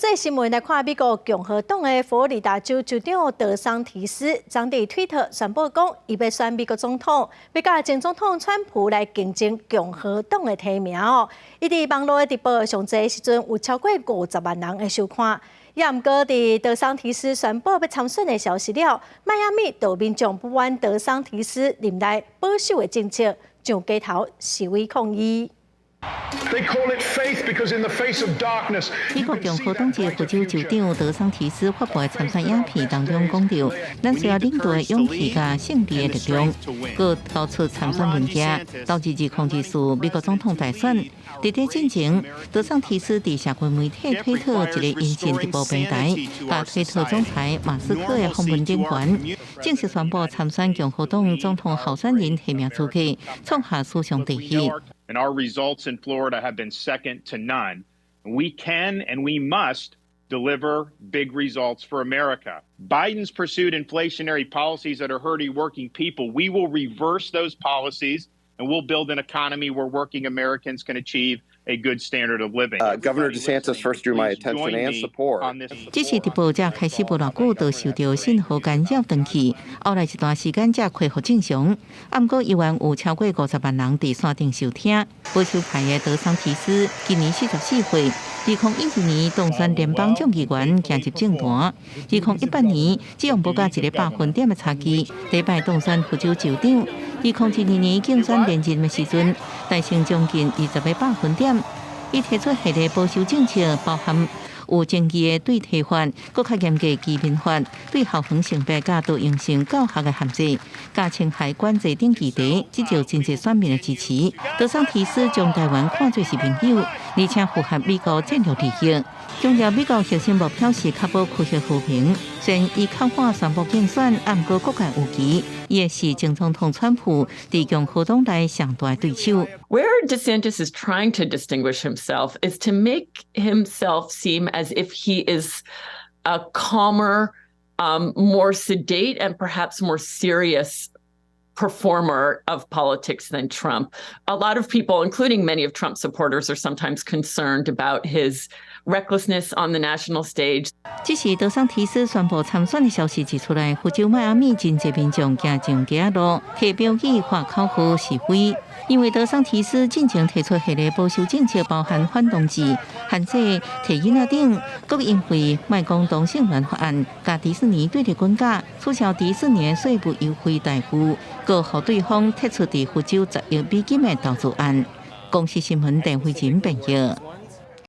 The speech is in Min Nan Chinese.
際新聞來看，美國共和黨的佛羅里達州州長德桑提斯，昨佇推特宣布講，伊欲選美國總統，欲佮前總統川普來競爭共和黨的提名哦。伊佇網路的直播上濟時陣有超過50萬人的收看。也毋過，佇德桑提斯宣布欲參選的消息了，邁阿密就民眾不滿德桑提斯任內保守的政策，上街頭示威抗議。 They call it faith because in the face of darkness. 美國共和黨籍佛州州長德桑提斯發布的參選影片當中講到，咱需要領導的勇氣佮勝利的力量，閣交出參選文件，導致2024美國總統大選。佇這進前，德桑提斯佇社群媒體推特一个音訊直播平台，佮推特總裁馬斯克的訪問頂懸，正式宣布參選共和黨總統候選人提名資格，創下史上第一。 And our results in Florida have been second to none. We can and we must deliver big results for America. Biden's pursued inflationary policies that are hurting working people. We will reverse those policies and we'll build an economy where working Americans can achieve a good standard of living. Governor DeSantis first drew my attention and support. 這是直播才開始無偌久，就受著信號干擾斷去，後來一段時間才恢復正常。毋過猶原有超過50萬人佇線頂收聽。保守派的德桑提斯今年44歲，2012年當選聯邦眾議員，行入政壇。2018年只用無到一個百分點的差距，第一擺當選佛州州長。2022年競選連任的時陣，大勝將近20個百分點。伊提出系列保守政策，包含有爭議的對提法，閣較嚴格移民法，對校園性別佮多樣性教學的限制，佮青海管制等議題，得著真濟選民的支持。德桑提斯將台灣看做是朋友，而且符合美國戰略利益。強調美國核心目標是確保區域和平。雖然伊較晚宣布競選，毋過各界預期，伊會是前總統川普佇共和黨內上大對手。 Where DeSantis is trying to distinguish himself is to make himself seem as if he is a calmer, more sedate, and perhaps more serious performer of politics than Trump. A lot of people, including many of Trump's supporters, are sometimes concerned about his recklessness on the national stage. 這是德桑提斯宣布參選的消息一出來，佛州邁阿密真濟民眾行上街仔路，提標語、喊口號示威。因為德桑提斯進前提出系列保守政策，包含反同志、限制提囡仔等，閣因為莫講同性戀法案，共迪士尼對立滾架，取消迪士尼稅務優惠待遇，閣予對方提出佇佛州10億美金的投資案。公視新聞鄧慧珍編譯。